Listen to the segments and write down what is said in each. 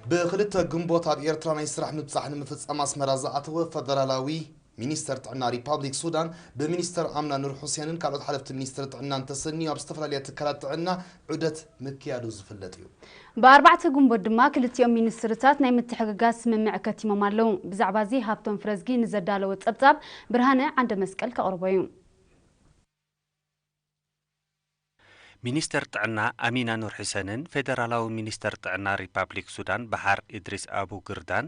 ብክልተ ግንቦት ኣብ ኤርትራ ናይ ስራሕ ምብጻሕ ንምፍጻም ኣስመራ ዝኣተወ ፈደራላዊ ሚኒስተር ጥዕና ሪፓብሊክ ሱዳን ብሚኒስተር ኣምና ኑር ሑሴንን ካልኦት ሓለፍቲ ሚኒስትሪ ጥዕናን ተሰንዩ ኣብ ዝተፈላለያ ትካላት ጥዕና ዑደት ምክያዱ ዝፍለጥ እዩ። ብኣርባዕተ ግንቦት ድማ ክልቲኦም ሚኒስትርታት ናይ ምትሕግጋዝ ስምምዕ ከቲሞም ኣለዉ። ብዛዕባ እዚ ሃብቶም ፍረዝጊ ንዘዳለወ ጸብጻብ ብርሃነ ዓንደ መስቀል ከቕርቦ እዩ። ሚኒስተር ጥዕና ኣሚና ኑር ሑሰንን ፌደራላዊ ሚኒስተር ጥዕና ሪፓብሊክ ሱዳን በሓር ኢድሪስ ኣቡ ግርዳን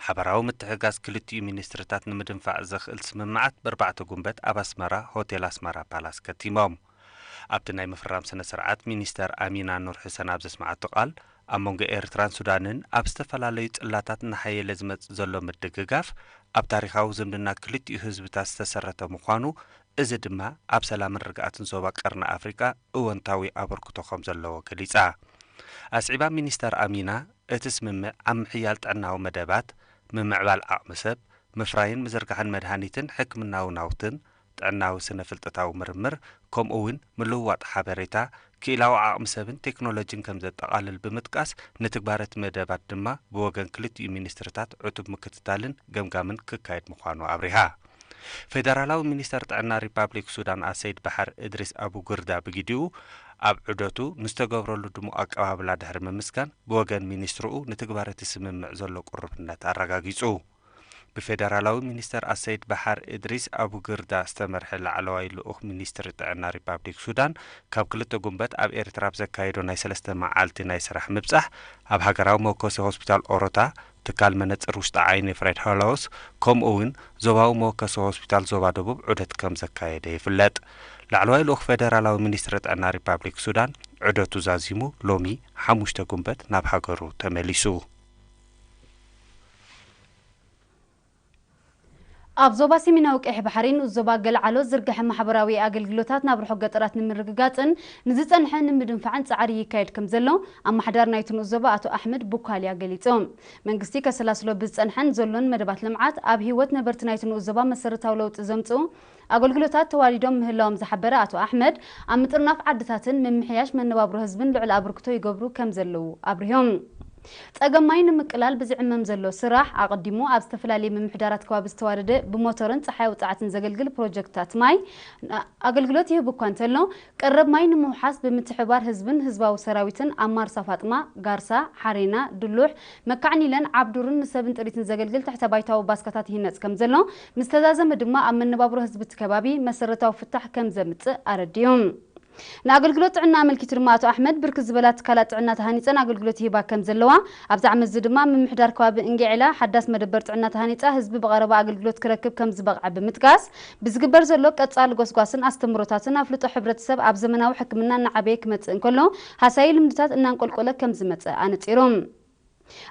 ሓበራዊ ምትሕጋዝ ክልቲኡ ሚኒስትርታት ንምድንፋዕ ዘኽእል ስምምዓት በርባዕተ ጉንበት ኣብ ኣስመራ ሆቴል ኣስመራ ፓላስ ከቲሞም። ኣብቲ ናይ ምፍራም ስነ ስርዓት ሚኒስተር ኣሚና ኑር ሑሰን ኣብ ዘስምዓቶ ቃል ኣብ መንጎ ኤርትራን ሱዳንን ኣብ ዝተፈላለዩ ጽላታት እናሓየለ ዝመጽእ ዘሎ ምድግጋፍ ኣብ ታሪኻዊ ዝምድና ክልቲኡ ህዝብታት ዝተሰረተ ምዃኑ እዚ ድማ ኣብ ሰላምን ርግኣትን ዞባ ቀርኒ ኣፍሪቃ እወንታዊ ኣበርክቶ ከም ዘለዎ ገሊጻ። ኣስዒባ ሚኒስተር ኣሚና እቲ ስምምዕ ኣብ ምሕያል ጥዕናዊ መደባት፣ ምምዕባል ዓቕሚ ሰብ፣ ምፍራይን ምዝርጋሕን መድሃኒትን ሕክምናዊ ናውትን፣ ጥዕናዊ ስነ ፍልጠታዊ ምርምር ከምኡ እውን ምልውዋጥ ሓበሬታ፣ ክኢላዊ ዓቕሚ ሰብን ቴክኖሎጂን ከም ዘጠቓልል ብምጥቃስ ንትግባረ እቲ መደባት ድማ ብወገን ክልቲኡ ሚኒስትርታት ዕቱብ ምክትታልን ገምጋምን ክካየድ ምዃኑ ኣብሪሃ። ፌደራላዊ ሚኒስተር ጥዕና ሪፓብሊክ ሱዳን ኣሰይድ ባሕር እድሪስ ኣቡ ግርዳ ብግዲኡ ኣብ ዑደቱ ንዝተገብረሉ ድሙቕ ኣቀባብላ ድሕሪ ምምስጋን ብወገን ሚኒስትርኡ ንትግባረ እቲ ስምምዕ ዘሎ ቅሩብነት ኣረጋጊጹ። ብፌደራላዊ ሚኒስተር ኣሰይድ ባሓር እድሪስ ኣቡ ግርዳ ዝተመርሐ ላዕለዋይ ልኡኽ ሚኒስትሪ ጥዕና ሪፓብሊክ ሱዳን ካብ ክልተ ጉንበት ኣብ ኤርትራ ኣብ ዘካየዶ ናይ ሰለስተ መዓልቲ ናይ ስራሕ ምብጻሕ ኣብ ሃገራዊ መወከሲ ሆስፒታል ኦሮታ ትካል መነጽር ውሽጢ ዓይኒ ፍሬድ ሆሎውስ ከምኡ እውን ዞባዊ መወከሲ ሆስፒታል ዞባ ደቡብ ዑደት ከም ዘካየደ ይፍለጥ። ላዕለዋይ ልኡኽ ፌደራላዊ ሚኒስትሪ ጥዕና ሪፓብሊክ ሱዳን ዑደቱ ዛዚሙ ሎሚ ሓሙሽተ ጉንበት ናብ ሃገሩ ተመሊሱ። ኣብ ዞባ ሰሜናዊ ቀይሕ ባሕሪ ንኡስ ዞባ ገልዓሎ ዝርግሐ ማሕበራዊ ኣገልግሎታት ናብ ርሑቕ ገጠራት ንምርግጋጽን ንዝጸንሐ ንምድንፋዕን ጻዕሪ ይካየድ ከም ዘሎ ኣመሓዳሪ ናይቲ ንኡስ ዞባ ኣቶ ኣሕመድ ቡኳልያ ገሊጾም። መንግስቲ ከሰላስሎ ብዝጸንሐን ዘሎን መደባት ልምዓት ኣብ ህይወት ነበርቲ ናይቲ ንኡስ ዞባ መሰረታዊ ለውጢ ዘምጽኡ ኣገልግሎታት ተዋዲዶም ምህላዎም ዝሓበረ ኣቶ ኣሕመድ፣ ኣብ ምጥርናፍ ዓድታትን ምምሕያሽ መነባብሮ ህዝብን ልዑል ኣበርክቶ ይገብሩ ከም ዘለዉ ኣብሪሆም። ጸገም ማይ ንምቅላል ብዝዕመም ዘሎ ስራሕ ኣቐዲሙ ኣብ ዝተፈላለየ ምምሕዳራት ከባቢ ዝተዋደደ ብሞተርን ጸሓያዊ ጸዓትን ዘገልግል ፕሮጀክትታት ማይ ኣገልግሎት ይህብ እኳ እንተሎ፣ ቀረብ ማይ ንምውሓስ ብምትሕብባር ህዝብን ህዝባዊ ሰራዊትን ኣብ ማርሳ ፋጥማ፣ ጋርሳ፣ ሓሬና፣ ድሉሕ፣ መካዕኒለን ዓብዱርን ንሰብን ጥሪትን ዘገልግል ትሕተ ባይታዊ ባስካታት ይህነጽ ከም ዘሎ ምስ ተዛዘመ ድማ ኣብ መነባብሮ ህዝቢ እቲ ከባቢ መሰረታዊ ፍታሕ ከም ዘምጽእ ኣረዲኡ። ንኣገልግሎት ጥዕና ኣመልኪቱ ድማ ኣቶ ኣሕመድ ብርክት ዝበላ ትካላት ጥዕና ተሃኒፀን ኣገልግሎት ይህባ ከም ዘለዋ ኣብዚ ዓመት እዚ ድማ ምምሕዳር ከባቢ እንጌዕላ ሓዳስ መደበር ጥዕና ተሃኒፃ ህዝቢ ብቐረባ ኣገልግሎት ክረክብ ከም ዝበቕዐ ብምጥቃስ ብዝግበር ዘሎ ቀፃሊ ጎስጓስን ኣስተምህሮታትን ኣፍልጦ ሕብረተሰብ ኣብ ዘመናዊ ሕክምና እናዓበየ ክመፅእ እንከሎ ሃሳዪ ልምድታት እናንቆልቆለ ከም ዝመፀ ኣነፂሩ።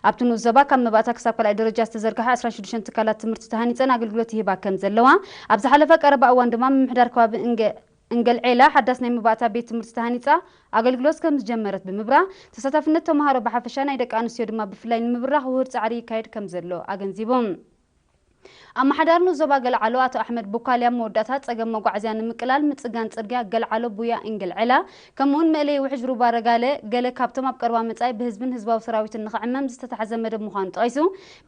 ኣብቲ ንኡስ ዞባ ካብ መባእታ ክሳብ ካልኣይ ደረጃ ዝተዘርግሓ ዕስራን ሽዱሽተን ትካላት ትምህርቲ ተሃኒፀን ኣገልግሎት ይህባ ከም ዘለዋ ኣብ ዝሓለፈ ቀረባ እዋን ድማ ምምሕዳር ከባቢ እንገ እንገልዔላ ሓዳስ ናይ መባእታ ቤት ትምህርቲ ተሃኒፃ ኣገልግሎት ከም ዝጀመረት ብምብራ ተሳታፍነት ተምሃሮ ብሓፈሻ ናይ ደቂ ኣንስትዮ ድማ ብፍላይ ንምብራኽ ውሁድ ፃዕሪ ይካየድ ከም ዘሎ ኣገንዚቦም። ኣመሓዳሪ ንኡስ ዞባ ገልዓሎ ኣቶ ኣሕመድ ቡኳልያ መወዳእታ ፀገም መጓዓዝያ ንምቅላል ምፅጋን ፅርግያ ገልዓሎ ቡያ እንገልዔላ ከምኡውን መእለዪ ውሕጅ ሩባ ረጋለ ገለ ካብቶም ኣብ ቀረባ መፃኢ ብህዝብን ህዝባዊ ሰራዊትን ንክዕመም ዝተታሕዘ መደብ ምዃኑ ጠቒሱ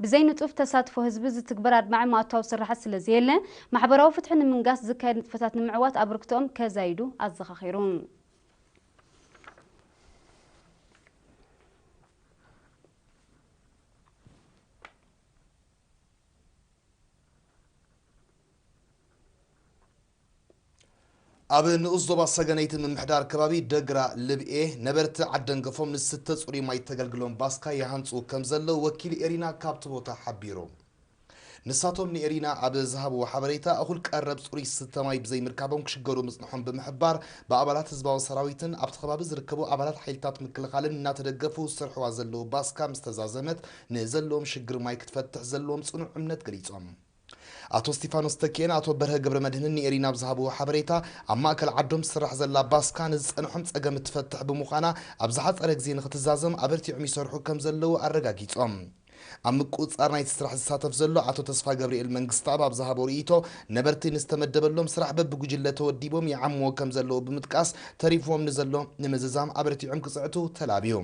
ብዘይንጡፍ ተሳትፎ ህዝቢ ዝትግበር ኣድማዒ መኣታዊ ስራሓት ስለዘየለ ማሕበራዊ ፍትሒ ንምንጋስ ዝካየድ ንጥፈታት ንምዕዋት ኣበርክቶኦም ከዛይዱ ኣዘኻኺሩ። ኣብ ንኡስ ዞባ ሰገነይቲ ምምሕዳር ከባቢ ደግራ ልብኤ ነበርቲ ዓደንገፎም ንዝስተ ፅሩይ ማይ ተገልግሎም ባስካ ይሃንፁ ከም ዘለዉ ወኪል ኤሪና ካብቲ ቦታ ሓቢሩ። ንሳቶም ንኤሪና ኣብ ዝሃብዎ ሓበሬታ እኹል ቀረብ ፅሩይ ዝስተ ማይ ብዘይምርካቦም ክሽገሩ ምፅንሖም ብምሕባር ብኣባላት ህዝባዊ ሰራዊትን ኣብቲ ከባቢ ዝርከቡ ኣባላት ሓይልታት ምክልኻልን እናተደገፉ ዝሰርሕዋ ዘለዉ ባስካ ምስ ተዛዘመት ንዘለዎም ሽግር ማይ ክትፈትሕ ዘለዎም ፅኑዕ እምነት ገሊፆም። ኣቶ እስቲፋኖስ ተኪኤን ኣቶ በርሀ ገብረመድህንን ንኤሪና ኣብ ዝሃብዎ ሓበሬታ ኣብ ማእከል ዓዶም ትስራሕ ዘላ ባስካ ንዝፀንሖም ፀገም እትፈትሕ ብምዃና ኣብ ዝሓፀረ ግዜ ንክትዛዘም ኣበርቲዖም ይሰርሑ ከም ዘለዉ ኣረጋጊፆም። ኣብ ምቁፅፃር ናይቲ ስራሕ ዝሳተፍ ዘሎ ኣቶ ተስፋ ገብርኤል መንግስተኣብ ኣብ ዝሃቦ ርእይቶ ነበርቲ ንዝተመደበሎም ስራሕ በብጉጅለ ተወዲቦም ይዓምዎ ከም ዘለዉ ብምጥቃስ ተሪፍዎም ንዘሎ ንምዝዛም ኣበርቲዖም ክፅዕቱ ተላብዩ።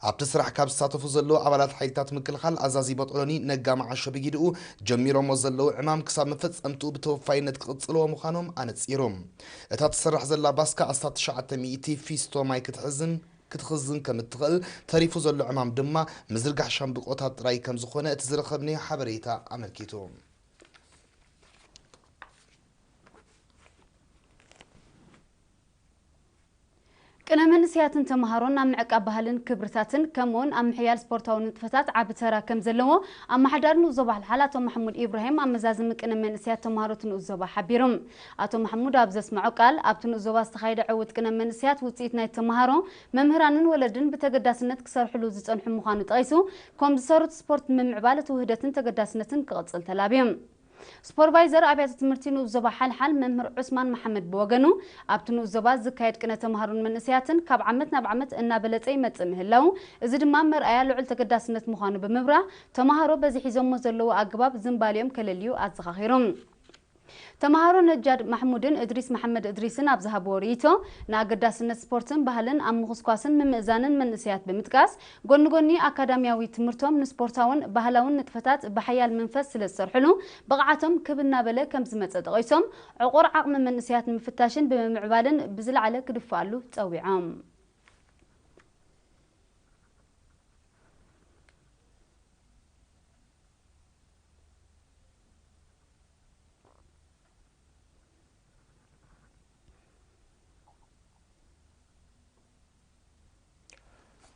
ኣብቲ ስራሕ ካብ ዝሳተፉ ዘለዉ ኣባላት ሓይልታት ምክልኻል ኣዛዚ ቦጦሎኒ ነጋ መዓሾ ብጊድኡ፣ ጀሚሮሞ ዘለዉ ዕማም ክሳብ መፈጸምትኡ ብተወፋይነት ክቕጽልዎ ምዃኖም ኣነጺሩ። እታ ትስራሕ ዘላ ባስካ ኣስታት ትሽዓተ ሚእቲ ፊስቶ ማይ ክትሕዝን ክትኽዝን ከም እትኽእል፣ ተሪፉ ዘሎ ዕማም ድማ ምዝርጋሕ ሻምብቆታት ጥራይ ከም ዝኾነ እቲ ዝረኸብናዮ ሓበሬታ ኣመልኪቱ። ቅነ መንእሰያትን ተምሃሮን ኣብ ምዕቃብ ባህልን ክብርታትን ከምኡውን ኣብ ምሕያል ስፖርታዊ ንጥፈታት ዓቢ ተራ ከም ዘለዎ ኣመሓዳሪ ንኡስ ዞባ ሓልሓል ኣቶ ማሕሙድ ኢብራሂም ኣብ መዛዘሚ ቅነ መንእሰያት ተምሃሮት ንኡስ ዞባ ሓቢሩ። ኣቶ ማሕሙድ ኣብ ዘስምዖ ቃል፣ ኣብቲ ንኡስ ዞባ ዝተኻየደ ዕውት ቅነ መንእሰያት ውጽኢት ናይ ተምሃሮ፣ መምህራንን ወለድን ብተገዳስነት ክሰርሕሉ ዝጸንሑ ምዃኑ ጠቒሱ፣ ከም ዝሰሩት ስፖርት ንምምዕባል እቲ ውህደትን ተገዳስነትን ክቕጽል ተላብዩ። ሱፐርቫይዘር ኣብያተ ትምህርቲ ንኡስ ዞባ ሓልሓል መምህር ዑስማን መሓመድ ብወገኑ፣ ኣብቲ ንኡስ ዞባ ዝካየድ ቅነ ተምሃሮን መንእሰያትን ካብ ዓመት ናብ ዓመት እናበለጸ ይመጽእ ምህላው፣ እዚ ድማ መርኣያ ልዑል ተገዳስነት ምዃኑ ብምብራህ፣ ተምሃሮ በዚ ሒዞሞ ዘለዉ ኣገባብ ዝንባሊኦም ከለልዩ ኣዘኻኺሩ። ተምሃሮ ነጃድ ማሕሙድን እድሪስ መሓመድ እድሪስን ኣብ ዝሃብዎ ርእይቶ፣ ንኣገዳስነት ስፖርትን ባህልን ኣብ ምኹስኳስን ምምእዛንን መንእሰያት ብምጥቃስ፣ ጎኒ ጎኒ ኣካዳሚያዊ ትምህርቶም ንስፖርታውን ባህላውን ንጥፈታት ብሓያል መንፈስ ስለ ዝሰርሕሉ፣ ብቕዓቶም ክብ እናበለ ከም ዝመጸ ጠቒሶም፣ ዕቑር ዓቕሚ መንእሰያት ንምፍታሽን ብምምዕባልን ብዝለዓለ ክድፍኣሉ ጸዊዖም።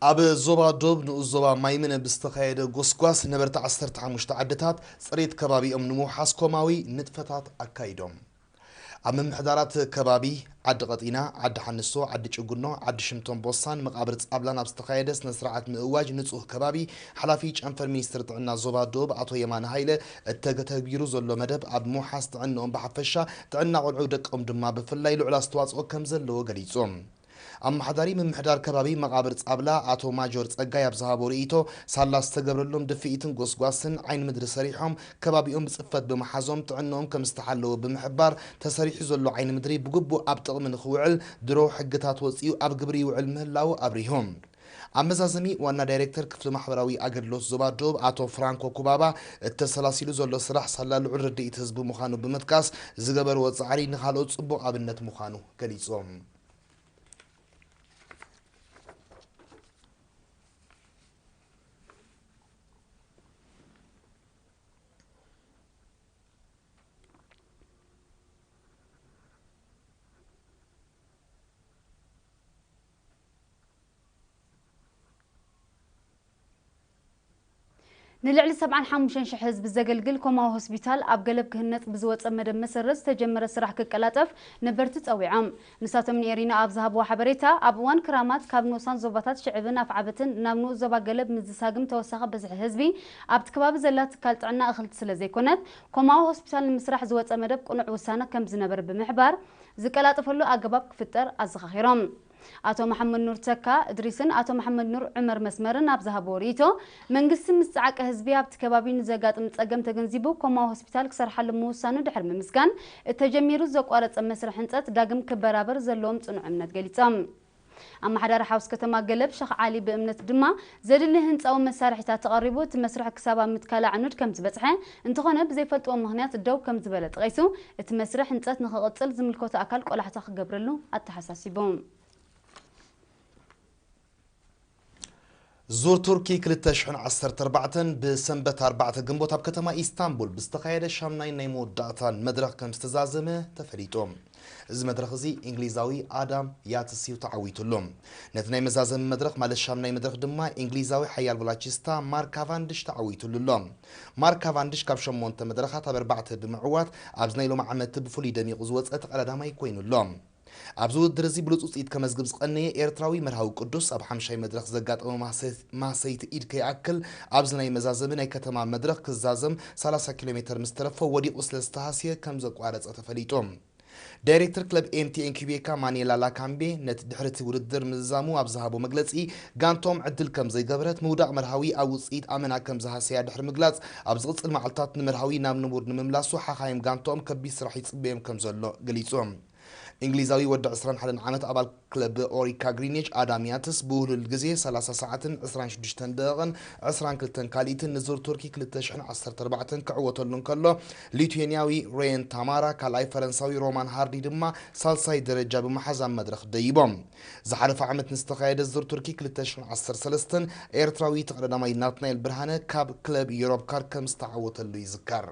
ኣብ ዞባ ዶብ ንኡስ ዞባ ማይምነ ብዝተኻየደ ጎስጓስ ነበርቲ ዓሰርተ ሓሙሽተ ዓድታት ጽሬት ከባቢኦም ንምውሓስ ኮማዊ ንጥፈታት ኣካይዶም። ኣብ ምምሕዳራት ከባቢ ዓዲ ቀጢና፣ ዓዲ ሓንሶ፣ ዓዲ ጭጉኖ፣ ዓዲ ሽምቶን ቦሳን መቓብር ጻብላን ኣብ ዝተኻየደ ስነ ስርዓት ምእዋጅ ንጹህ ከባቢ፣ ሓላፊ ጨንፈር ሚኒስትሪ ጥዕና ዞባ ዶብ ኣቶ የማነ ሃይለ፣ እተተግቢሩ ዘሎ መደብ ኣብ ምውሓስ ጥዕንኦም ብሓፈሻ፣ ጥዕና ቆልዑ ደቆም ድማ ብፍላይ ልዑል ኣስተዋጽኦ ከም ዘለዎ ገሊጹ። ኣመሓዳሪ ምምሕዳር ከባቢ መቓብር ጻብላ ኣቶ ማጆር ጸጋይ ኣብ ዝሃቦ ርእይቶ፣ ሳላ ዝተገብረሎም ድፍኢትን ጎስጓስን ዓይኒ ምድሪ ሰሪሖም ከባቢኦም ብጽፈት ብምሓዞም ጥዕንኦም ከም ዝተሓለወ ብምሕባር፣ ተሰሪሑ ዘሎ ዓይኒ ምድሪ ብግቡእ ኣብ ጥቕሚ ንኽውዕል ድሮ ሕግታት ወጺኡ ኣብ ግብሪ ይውዕል ምህላዉ ኣብሪሁ። ኣብ መዛዘሚ ዋና ዳይሬክተር ክፍሊ ማሕበራዊ ኣገልግሎት ዞባ ደቡብ ኣቶ ፍራንኮ ኩባባ፣ እተሰላሲሉ ዘሎ ስራሕ ሳላ ልዑል ርድኢት ህዝቢ ምዃኑ ብምጥቃስ፣ ዝገበርዎ ጻዕሪ ንኻልኦት ጽቡቕ ኣብነት ምዃኑ ገሊጾም። ንልዕሊ ሰብዓን ሓሙሽተን ሽሕ ህዝቢ ዘገልግል ኮማዊ ሆስፒታል ኣብ ገለብ ክህነጽ ብዝወጸ መደብ መሰረት ዝተጀመረ ስራሕ ክቀላጠፍ ነበርቲ ጸዊዖም። ንሳቶም ንኤሪና ኣብ ዝሃብዎ ሓበሬታ፣ ኣብ እዋን ክራማት ካብ ንኡሳን ዞባታት ሽዕብን ኣፍዓበትን ናብ ንኡስ ዞባ ገለብ ምስ ዝሳግም ተወሳኺ ብዝሒ ህዝቢ ኣብቲ ከባቢ ዘላ ትካል ጥዕና እኽልቲ ስለ ዘይኮነት፣ ኮማዊ ሆስፒታል ንምስራሕ ዝወጸ መደብ ቅኑዕ ውሳነ ከም ዝነበረ ብምሕባር፣ ዝቀላጠፈሉ ኣገባብ ክፍጠር ኣዘኻኺሮም። ኣቶ መሓመድ ኑር ተካ እድሪስን ኣቶ መሓመድ ኑር ዑመር መስመርን ኣብ ዝሃብዎ ርእይቶ፣ መንግስቲ ምስ ጸዓቂ ህዝቢ ኣብቲ ከባቢ ንዘጋጥም ጸገም ተገንዚቡ ኮማዊ ሆስፒታል ክሰርሓሉ ምውሳኑ ድሕሪ ምምስጋን፣ እተጀሚሩ ዘቋረጸ መስርሕ ህንጸት ዳግም ክበራበር ዘለዎም ጽኑዕ እምነት ገሊጾም። ኣመሓዳሪ ሓውስ ከተማ ገለብ ሸኽ ዓሊ ብእምነት ድማ፣ ዘድሊ ህንጻዊ መሳርሒታት ተቐሪቡ፣ እቲ መስርሕ ክሳብ ኣብ ምትካል ኣዕኑድ ከም ዝበጽሐ፣ እንተኾነ ብዘይፈልጥዎ ምኽንያት ደው ከም ዝበለ ጠቒሱ፣ እቲ መስርሕ ህንጸት ንኽቕጽል ዝምልከቶ ኣካል ቆላሕታ ክገብረሉ ኣተሓሳሲቡ። ዙር ቱርኪ ክልተ ሽሕን ዓሰርተ ኣርባዕተን ብሰንበት ኣርባዕተ ግንቦት ኣብ ከተማ ኢስታንቡል ብዝተኻየደ ሻምናይ ናይ መወዳእታ መድረኽ ከም ዝተዛዘመ ተፈሊጡ። እዚ መድረኽ እዚ እንግሊዛዊ ኣዳም ያትስ እዩ ተዓዊቱሉ። ነቲ ናይ መዛዘሚ መድረኽ ማለት ሻምናይ መድረኽ ድማ እንግሊዛዊ ሓያል ቮላቺስታ ማርክ ካቫንድሽ ተዓዊቱሉ ኣሎ። ማርክ ካቫንድሽ ካብ ሸሞንተ መድረኻት ኣብ ኣርባዕተ ብምዕዋት ኣብዚ ናይ ሎሚ ዓመት ብፍሉይ ደሚቑ ዝወጸ እቲ ቀዳዳማይ ኮይኑ ኣሎ። ኣብዚ ውድድር እዚ ብሉጽ ውጽኢት ከመዝግብ ዝቐነየ ኤርትራዊ መርሃዊ ቅዱስ ኣብ ሓምሻይ መድረኽ ዘጋጠመ ማሰ-፣ ማሰይቲ ኢድ ከይኣክል ኣብዚ ናይ መዛዘሚ ናይ ከተማ መድረኽ ክዛዘም ሰላሳ ኪሎ ሜተር ምስ ተረፎ ወዲቑ ስለ ዝተሃስየ ከም ዘቋረጸ ተፈሊጡ። ዳይሬክተር ክለብ ኤምቲኤን ኪቤካ ማኔላ ላካምቤ ነቲ ድሕሪ እቲ ውድድር ምዝዛሙ ኣብ ዝሃቦ መግለጺ፣ ጋንቶም ዕድል ከም ዘይገበረት ምውዳቕ መርሃዊ ኣብ ውጽኢት ኣመና ከም ዝሃሰያ ድሕሪ ምግላጽ፣ ኣብ ዝቕጽል መዓልታት ንመርሃዊ ናብ ንቡር ንምምላሱ ሓኻይም ጋንቶም ከቢድ ስራሕ ይጽበዮም ከም ዘሎ ገሊጹ። እንግሊዛዊ ወዲ ዕስራን ሓደን ዓመት ኣባል ክለብ ኦሪካ ግሪኒች ኣዳም ያትስ ብውህሉል ግዜ ሰላሳ ሰዓትን ዕስራን ሽዱሽተን ደቂቕን ዕስራን ክልተን ካልኢትን ንዙር ቱርኪ ክልተ ሽሕን ዓሰርተ ኣርባዕተን ክዕወተሉ እንከሎ፣ ሊቱዌንያዊ ሬን ታማራ ካልኣይ፣ ፈረንሳዊ ሮማን ሃርዲ ድማ ሳልሳይ ደረጃ ብምሓዝ ኣብ መድረኽ ደይቦም። ዝሓለፈ ዓመት ንዝተኻየደ ዙር ቱርኪ ክልተ ሽሕን ዓሰርተ ሰለስተን ኤርትራዊ ተቐዳዳማይ ናትናኤል ብርሃነ ካብ ክለብ ዩሮፕ ካር ከም ዝተዓወተሉ ይዝከር።